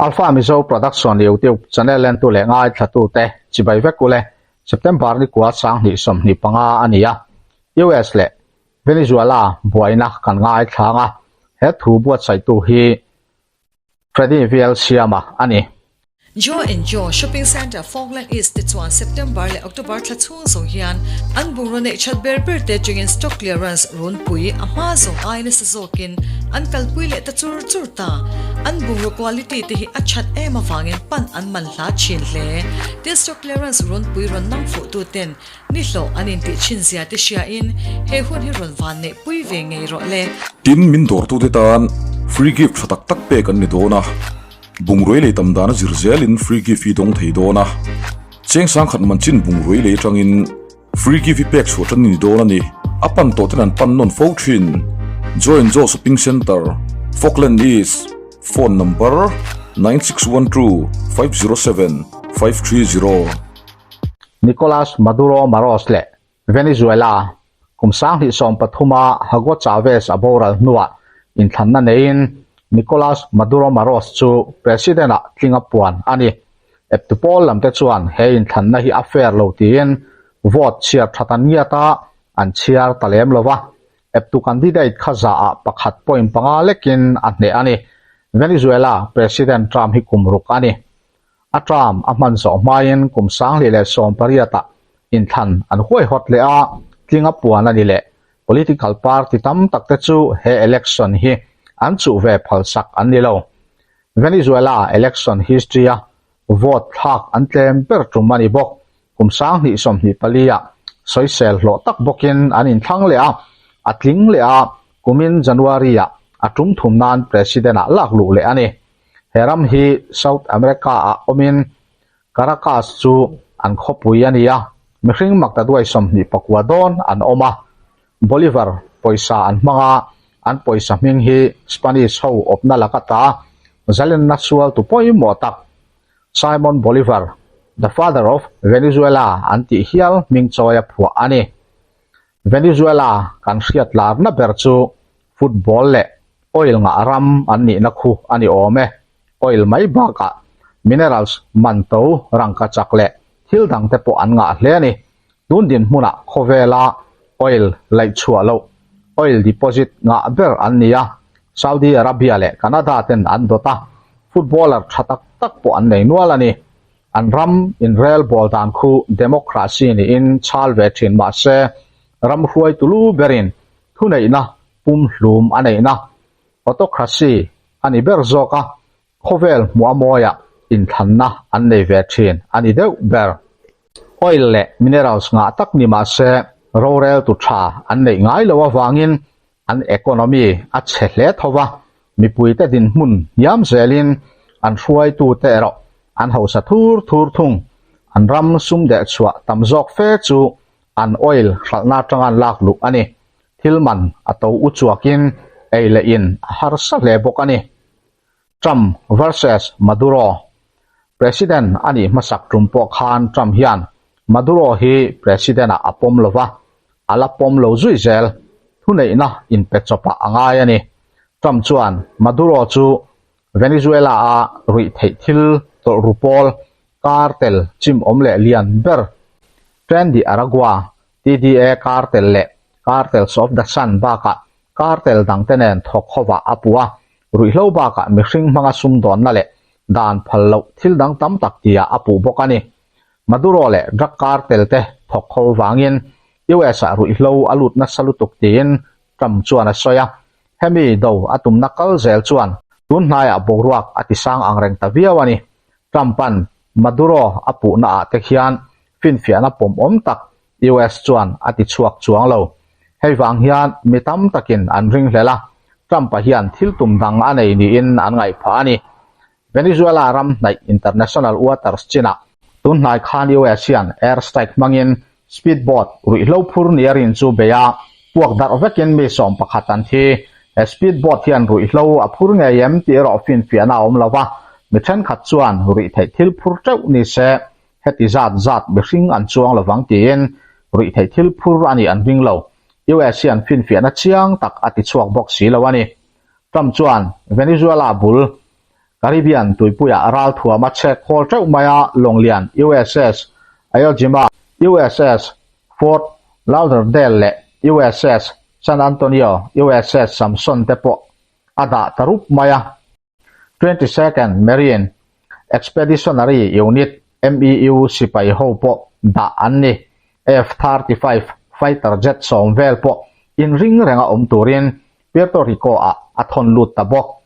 Alpha Mizo Production YouTube channel entu leh ngaithlatute chibai vek ule September ni kua 2025 a ni a, US leh Venezuela buaina kan ngaithlang a, he thu buatsaihtu hi Freddy Vial Siama a ni. Joe and Joe Shopping Centre Falkland East te chuan September leh October thla chhung zawng hian an bungraw neih that ber ber te atangin stock clearance runpui a hma zawng ai nasa zawkin an kalpui leh ta chur chur ta. An bungraw quality te hi a that em avangin pan an man hla thin hle. Tin stock clearance runpui rawn nang fuh tu ten ni hlawh an intih thin zia te hriain he hun hi rawn van neih pui ve ngei rawh le. Tin, min dawrtute tan free gift tha tak tak pek an ni dawn a. Bungrui lei tam dana zir zelin free gift hi dawng thei dawn a, cheng sangkhat man chin bungrui lei atangin free gift hi pek chhuah tan a ni dawn a ni. A pan tawh ten an pan nawn fo thin. Joy and Joe Shopping Centre, Falkland East, Phone number, 9612 507 530. Nicolas Maduro Maros leh Venezuela, kum 2013 a Hugo Chavez a boral hnuah inthlanna neiin Nicolas Maduro Maros chu President ah tling a puan a ni. Eptu pawl lamte chuan he inthlanna hi a fair lo tiin vote chhiar that an ngiat a, an chhiar ta lem lo va. Eptu candidate kha zaah pakhat point panga lekin a hneh a ni. Venezuela President term hi kum ruk a ni. A term a hman zawh hmain kum 2018 ah inthlan an huaihawt leh a, tling a puan a ni leh. Political party tam tak te chu he election hi an chuh ve phalsak an ni lo. Venezuela election history a vote thlak an tlem ber tum a ni bawk. Kum 2024 ah sawisel hlawh tak bawkin an inthlang leh a, a tling leh a, kumin January ah a tum thum nan President ah lak luh leh a ni. He ram hi South America ah awmin Caracas chu an khawpui a ni a, mihring maktaduai 29 dawn an awm a. Bolivar pawisa an hmang a, an pawisa hming hi Spanish ho awpna laka ta zalenna sualtu pawimawh tak Simon Bolivar, the father of Venezuela an tih hial hming chawi a phuah a ni. Venezuela kan hriat larna ber chu football leh oil ngah ram an nihna khu a ni awm e. Oil mai bakah minerals man to rangkachak leh thil dangte pawh an ngah hle a ni. Tun dinhmunah khawvela oil laih chhuah loh, oil deposit ngah ber an ni a, Saudi Arabia leh Canada ten an dawt a, footballer tha tak tak pawh an nei nual a ni. An ram inrel bawl dan khu democracy niin chhal ve thin mah se, ram hruaitu lu berin thuneihna pumhlum a neihna, autocracy, a ni ber zawk a, khawvel hmuh a mawiah inthlanna an nei ve thin a ni deuh ber. Oil leh minerals ngah tak ni mah se roreltu tha an neih ngai loh avangin an economy a chhe hle tho va, mipuite dinhmun hniam zelin an hruaitute erawh an hausa thur thur thung. An ram sum deh chhuah tam zawk fe chu an oil hralhna atanga an lak luh a ni. Thil man a to u chuakin ei leh in a harsa hle bawk a ni. Trump versus Maduro President a nih hmasak tum pawh khan Trump hian Maduro hi President ah a pawm lo va, a la pawm lo zui zel. Thuneihna inpe chawpah a ngai a ni. Trump chuan Maduro chu Venezuela a ruih theih thil tawlh ru pawl cartel chim awm leh lian ber Tren de Aragua, TDA, cartel leh Cartels of the Sun bakah cartel dangte nen thawk hovah a puh a, ruihhlo bakah mihring hmanga sumdawnna leh dan phal loh thil dang tam tak tia a puh bawk a ni. Maduro leh drug cartel te thawk ho vangin US-ah ruihhlo a lut nasa lutuk tiin Trump chuan a sawi a, hemi do a tumna kal zel chuan tun hnaiah boruak a tisang ang reng ta viau a ni. Trump-a'n Maduro a puhna ah te khian finfiahna pawmawm tak US chuan a ti chhuak chuang lo. Hei vang hian mi tam takin an ringhlel a, Trump-a hian thil tum dang a nei niin an ngaihphah a ni. Venezuela ram hnaih international waters chinah tun hnai khan US hian air strike hmangin speedboat ruihhlo phur nia rin chu bei a, puak darh vekin mi 11 an thi. He speedboat hian ruihhlo a phur ngei em tih erawh finfiahna a awm lo va, mi thenkhat chuan ruih theih thil phur teuh ni se heti zat zat mihring an chuang lovang tiin ruih theih thil phur a nih an ring lo. US hian finfiahna chiang tak a ti chhuak bawk si lo a ni. Trump chuan Venezuela bul. Caribbean tuipuiah ralthuam a chhek khawl teuh mai a, Lawnglian, USS Iwo Jima, USS Fort Lauderdale leh USS San Antonio, USS Samson te pawh a dah ta rup mai a. 22nd Marine Expeditionary Unit, MEU, sipai ho pawh dah an ni. F-35 fighter jet sawm vel pawh inring renga awm turin Puerto Rico-ah a thawn lut ta bawk.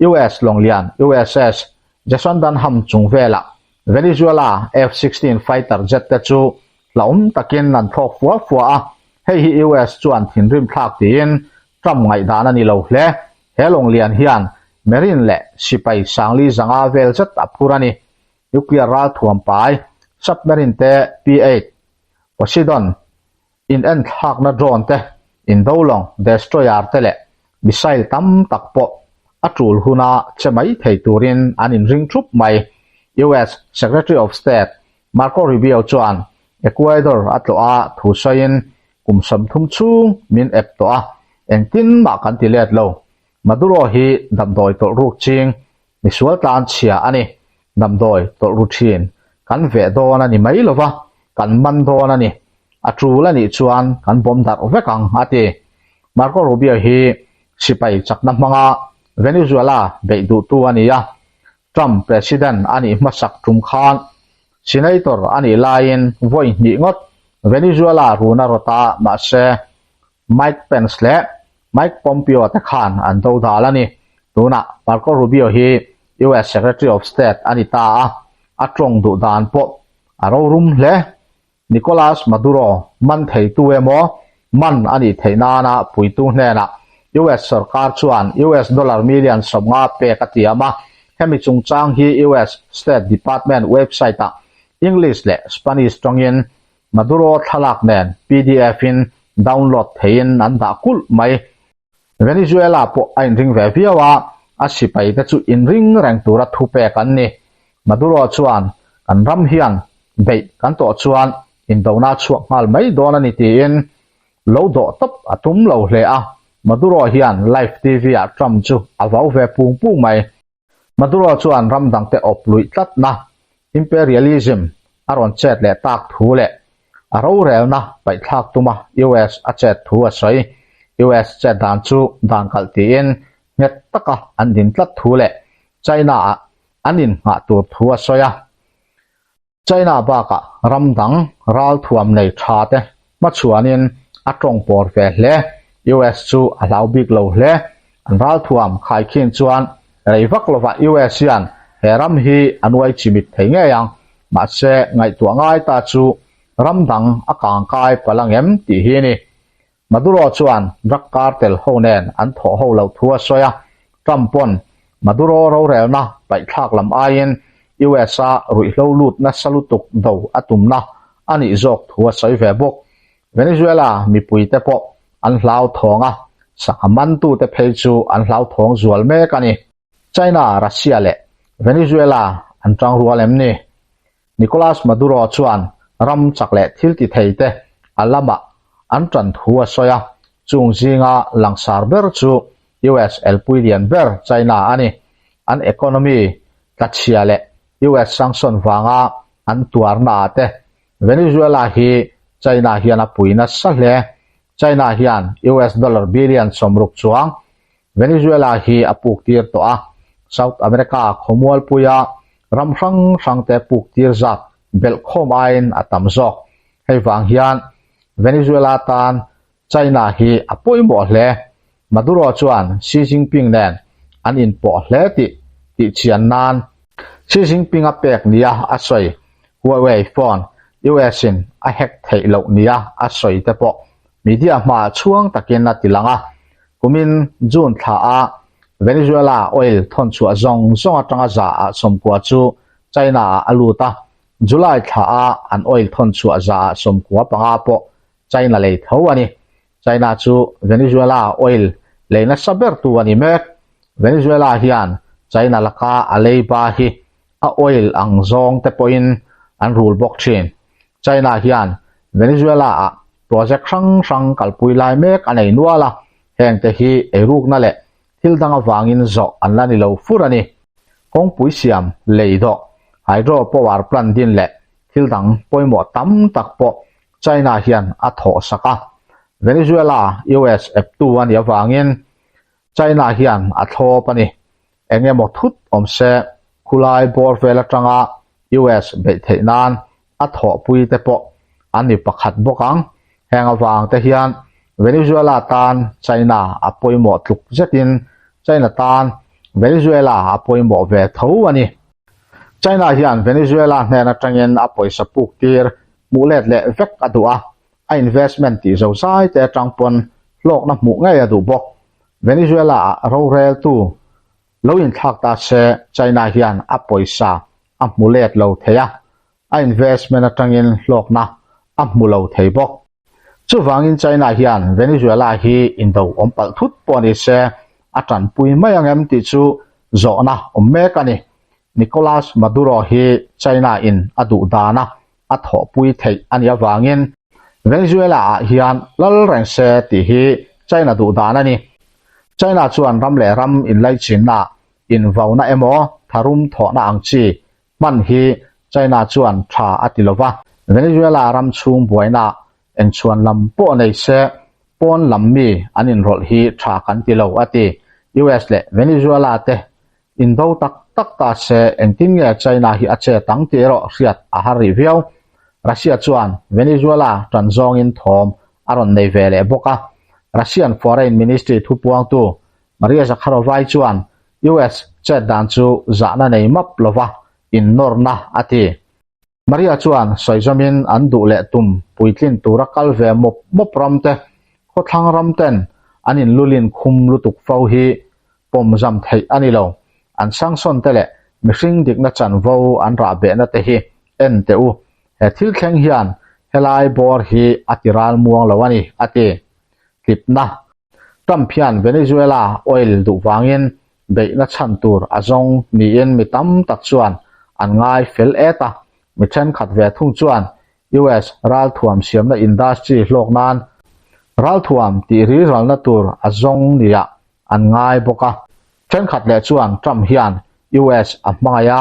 US Lawnglian, USS, Jason Dunham chung velah Venezuela F-16 fighter jet te chu hlauhawm takin an thlawk fua fua a, hei hi US chuan thinrim thlak tiin Trump ngaihdan a ni lo hle. He lawnglian hian Marine leh sipai sangli zanga vel zet a phur a ni. Nuclear ralthuam pai, submarine te P-8, Poseidon, In enthlakna drone te, indolawng, destroyer te leh missile tam tak pawh a tul huna che mai thei turin an inring thup mai. US Secretary of State Marco Rubio chuan Ecuador a tlawh a thu sawiin kum 30 chhung min ep tawh a, engtin mah kan ti let lo. Maduro hi damdawi tawlh ruk ching misual tlan chhia a ni. Damdawi tawlh ru thin kan veh dawn a ni mai lova, kan man dawn a ni. A tul a nih chuan kan bawm darh vek ang, a ti. Marco Rubio hi sipai chakna hmanga Venezuela beih duhtu a ni a. Trump president a nih hmasak tum khan senator a nih laiin vawi hnih ngawt Venezuela runa rawt a, mahse Mike Pence leh Mike Pompeo te khan an do dal a ni. Tunah Marco Rubio hi US Secretary of State a ni ta a, a tawng duh dan pawh a rorum hle. Nicolas Maduro man theitu emaw man a nih theih nana puitu hnenah US sorkar chuan US dollar million 50 pek a tiam a, hemi chungchang hi US State Department website-ah English leh Spanish tawngin Maduro thlalak nen PDF-in download theihin an dah kulh mai. Venezuela pawh a inring ve viau a, a sipaite chu inring reng tura thupek an ni. Maduro chuan, Kan ram hian beih kan tawh chuan indona chhuak nghal mai dawn a ni tiin lo dawh tawp a tum lo hle a. Maduro hian live TV-ah Trump chu a vau ve pung pung mai. Maduro chuan ram dangte awp luih tlatna, imperialism, a rawn chet leh tak thu leh a rorelna paihthlak tuma US a chet thu a sawi. US chet dan chu dan kalh tiin nghet taka an din tlat thu leh China-ah an innghah tur thu a sawi a. China bakah ram dang ralthuam nei tha te hmachhuanin a tawng pawr ve hle. US chu a hlau bik lo hle. An ralthuam khaikhin chuan rei vak lovah US hian he ram hi a nuai chimit thei ngei ang. Mahse ngaihtuah ngai ta chu ram dang a kangkai palh angem tih hi a ni. Maduro chuan drug cartel ho nen an thawh ho loh thu a sawi a, Trump pawn Maduro rorelna paihthlak lam aiin US-a ruihhlo lut nasa lutuk do a tumna a nih zawk thu a sawi ve bawk. Venezuela mipuite pawh an hlauthawng a, sangha mantute phei chu an hlauthawng zual mek a ni. China, Russia leh Venezuela an tangrual em ni? Nicolas Maduro chuan ram chak leh thil ti thei te a lamah an tan thu a sawi a, chung zinga langsar ber chu US elpui lian ber China a ni. An economy tlachhia leh US sanction vanga an tuarna ah te Venezuela hi China hian a pui nasa hle. China hian US dollar billion 60 chuang Venezuela hi a puk tir tawh a, South America khawmualpuia ram hrang hrangte puk tir zat belhkhawm aiin a tam zawk. Hei vang hian Venezuela tan China hi a pawimawh hle. Maduro chuan Xi Jinping nen an inpawh hle tih tihchian nan Xi Jinping a pek nia a sawi. Huawei phone US in a hack theih loh nia a sawi te pawh media hmaah chhuang takin a tilang a. Kumin June thla a Venezuela oil thawn chhuah zawng zawng atanga za ah 90 chu China ah a lut a, July thla a an oil thawn chhuah za ah 95 pawh China lei tho a ni. China chu Venezuela oil lei nasa ber tu a ni mek. Venezuela hian China laka a leiba hi a oil ang zawng te pawhin an rul bawk thin. China hian Venezuela ah project hrang hrang kalpui lai mek a nei nual a, heng te hi eirukna leh thil dang avangin zawh an la ni lo fur a ni. Kawngpui siam, lei dawh, hydro power plant din leh thil dang pawimawh tam tak pawh China hian a thawhsak a. Venezuela US eptu a nih avangin China hian a thlawp a ni. Eng emaw thut awm se khulai bawr vel atanga US beih theih nan a thawhpui te pawh an ni pakhat bawk ang. Heng avang te hian Venezuela tan China a pawimawh tluk zetin China tan Venezuela a pawimawh ve tho a ni. China hian Venezuela hnen atangin a pawisa puk tir hmuh let leh vek a duh a, a investment tih zo zai te atang pawn hlawkna hmuh ngei a duh bawk. Venezuela-ah roreltu lo inthlak ta se China hian a pawisa a hmu let lo thei a, a investment atangin hlawkna a hmu lo thei bawk. Chuvangin China hian Venezuela hi indo awm palh thut pawh ni se a tanpui mai ang em tih chu zawhna awm mek a ni. Nicolas Maduro hi China in a duh dana a thawhpui theih a nih avangin Venezuela-ah hian lal reng se tih hi China duh dan a ni. China chuan ram leh ram inlaichinna, invauna emaw tharum thawhna ang chi hman hi China chuan tha a ti lo va. Venezuela ram chhung buaina engchhuan lam pawh nei se pawn lam mi an inrawlh hi tha kan ti lo a ti. US leh Venezuela te Indo tak tak ta se engtin nge China hi a chet ang tih erawh hriat a har rih viau. Russia chuan Venezuela tan zawngin thawm a rawn nei ve leh bawk a. Russian Foreign Ministry thupuangtu Maria Zakharova-i chuan US chet dan chu zahna nei map lova innawrna a ti. Maria chuan sawizamin an duh leh tum puitlin tura kal ve mawp mawp ram te, khawthlang ram ten an inlulin khum lutuk fo hi pawm zam theih a ni lo. An sanction te leh mihring dikna chanvo an rah behna te hi en teh u. He thil thleng hian helai bawr hi a ti ral muang lo a ni, a ti. Tlipna. Trump hian Venezuela oil duh vangin beihna chhan tur a zawng niin mi tam tak chuan an ngai fel et a, mi thenkhat ve thung chuan US ralthuam siamna industry hlawk nan ralthuam tih riralna tur a zawng niah an ngai bawk a. Thenkhat leh chuan Trump hian US a hmangaih a,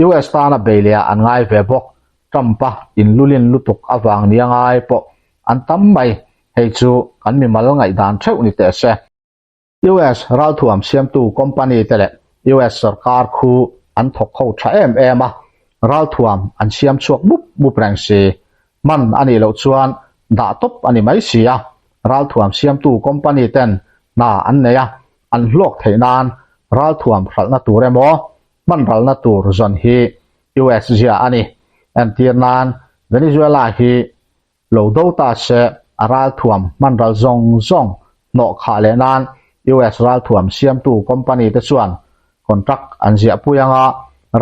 US tana bei lehah an ngai ve bawk. Trump-a inlulin lutuk avang nia ngai pawh an tam mai, hei chu kan mimal ngaihdan theuh ni teh se. US ralthuam siamtu company te leh US sorkar khu an thawk ho tha em em a, ralthuam an siam chhuak mup mup reng si. Hman a nih loh chuan dah tawp a ni mai si a, ralthuam siamtu company ten hna an nei a, an hlawk theih nan ralthuam hralhna tur emaw hman ralna tur zawn hi US zia a ni. Entir nan Venezuela hi Lo do ta se, a ralthuam hman ral zawng zawng hnawh khah leh nan US ralthuam siamtu company te chuan contract an ziahpui ang a,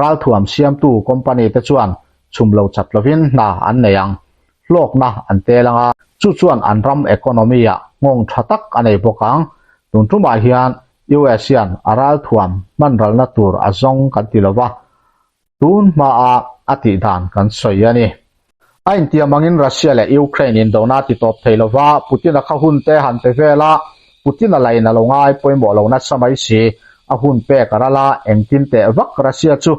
ralthuam siamtu company te chuan chhum lo chat lovin hna an nei ang, hlawkna an tel ang a, chu chuan an ram economy ah nghawng tha tak a nei bawk ang. Tun tumah hian US hian a ralthuam hman ralna tur a zawng kan ti lova, Tun hmaa a tih dan kan sawi a ni. A intiam angin Russia leh Ukraine indona ti tawp thei lova Putin-a kha hun te han pe vel a, Putin-a lain a lo ngai pawimawh lo nasa mai si. A hun pek a ral a, engtin teh vak Russia chu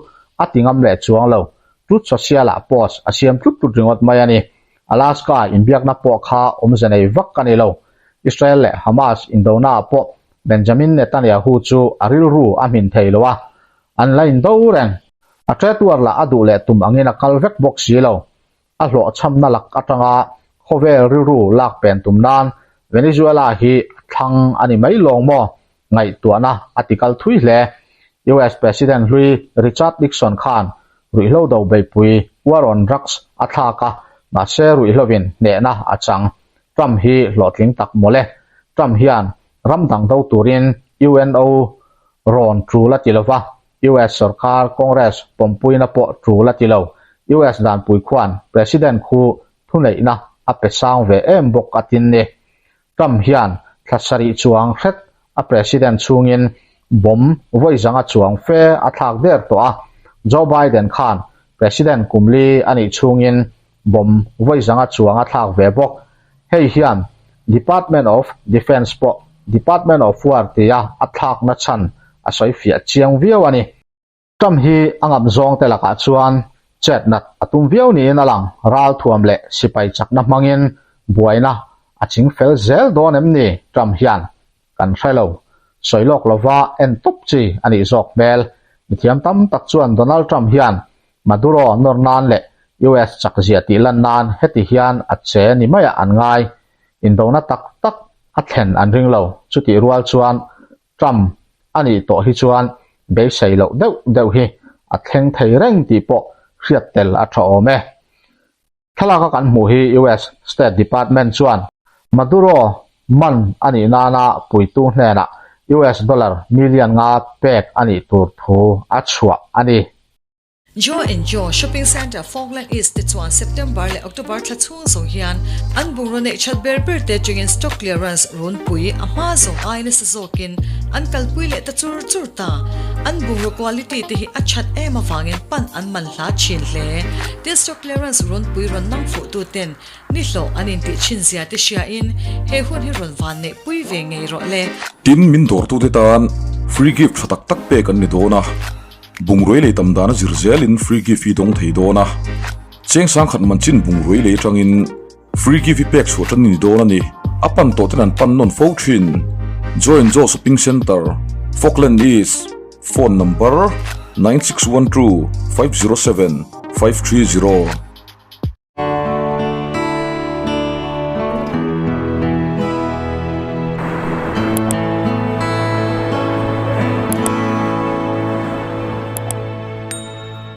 a ti ngam leh chuang lo. Truth Social-ah post a siam tlut tlut ringawt mai a ni. Alaska inbiakna pawh kha awmze nei vak a ni lo. Israel leh Hamas indonaah pawh Benjamin Netanyahu chu a rilru a hmin thei lo a, An la indo reng. A ṭetuar lah a duh leh tum angin a kal vek bawk si lo. A hlawhchhamna lak aṭanga khawvel rilru lak pen tum nan Venezuela hi a thlang a ni mai lawng maw? Ngaihtuahna a ti kal thui hle. US President hlui Richard Nixon khan ruihhlo do beihpui War on Drugs a thlak a, mahse ruihhlovin hnehna a chang. Trump hi hlawhtling tak mawle. Trump hian ram dang do turin UNO rawn tul a ti lo va, US sorkar Congress pawmpuina pawh tul a ti lo. US danpui khuan President khu thuneihna a pe sang ve em bawk a tin ni. Trump hian thla sarih chuang hret a President chhungin bomb vawi zanga chuang fe a thlak der tawh a, Joe Biden khan President kumli a nih chhungin bomb vawi zanga chuang a thlak ve bawk. Hei hian Department of Defence pawh Department of War tia a thlakna chhan a sawi fiah chiang viau a ni. Trump hi a ngam zawng te lakah chuan chet nat a tum viau niin a lang. Ralthuam leh sipai chakna hmangin buaina a ching fel zel dawn em ni Trump hian kan hre lo. Sawi lawk lova en tawp chi a nih zawk hmel. Mithiam tam tak chuan Donald Trump hian Maduro nawr nan leh US chakzia tih lan nan heti hian a che ni maiah an ngai. Indona tak tak a thlen an ring lo. Chutih rual chuan Trump a nih tawh hi chuan beisei loh deuh deuh hi a thleng thei reng tih pawh hriat tel a tha awm e. Thlalaka kan hmuh hi US State Department chuan Maduro man a nih nana puitu hnenah US dollar million nga pek a nih tur thu a chhuah a ni. Joe and Joe Shopping Centre Falkland East te chuan September leh October thla chhung zawng hian an bungraw neih that ber ber te atangin stock clearance runpui a hma zawng ai nasa zawkin an kalpui leh ta chur chur ta. An bungraw quality te hi a that em avangin pan an man hla thin hle. Tin stock clearance runpui rawn nang fuh tu ten ni hlawh an intih thin zia te hriain he hun hi rawn van neih pui ve ngei rawh le. Tin min dawrtute tan free gift tha tak tak pek an ni dawn a. Bungrui lei tam dan a zir zelin free gift hi dawng thei dawn a, cheng sangkhat man chin bungrui lei atangin free gift hi pek chhuah tan a ni dawn a ni. A pan tawh ten an pan nawn fo thin. Join Joe Shopping Centre, Falkland East, Phone number, 9612 507 530.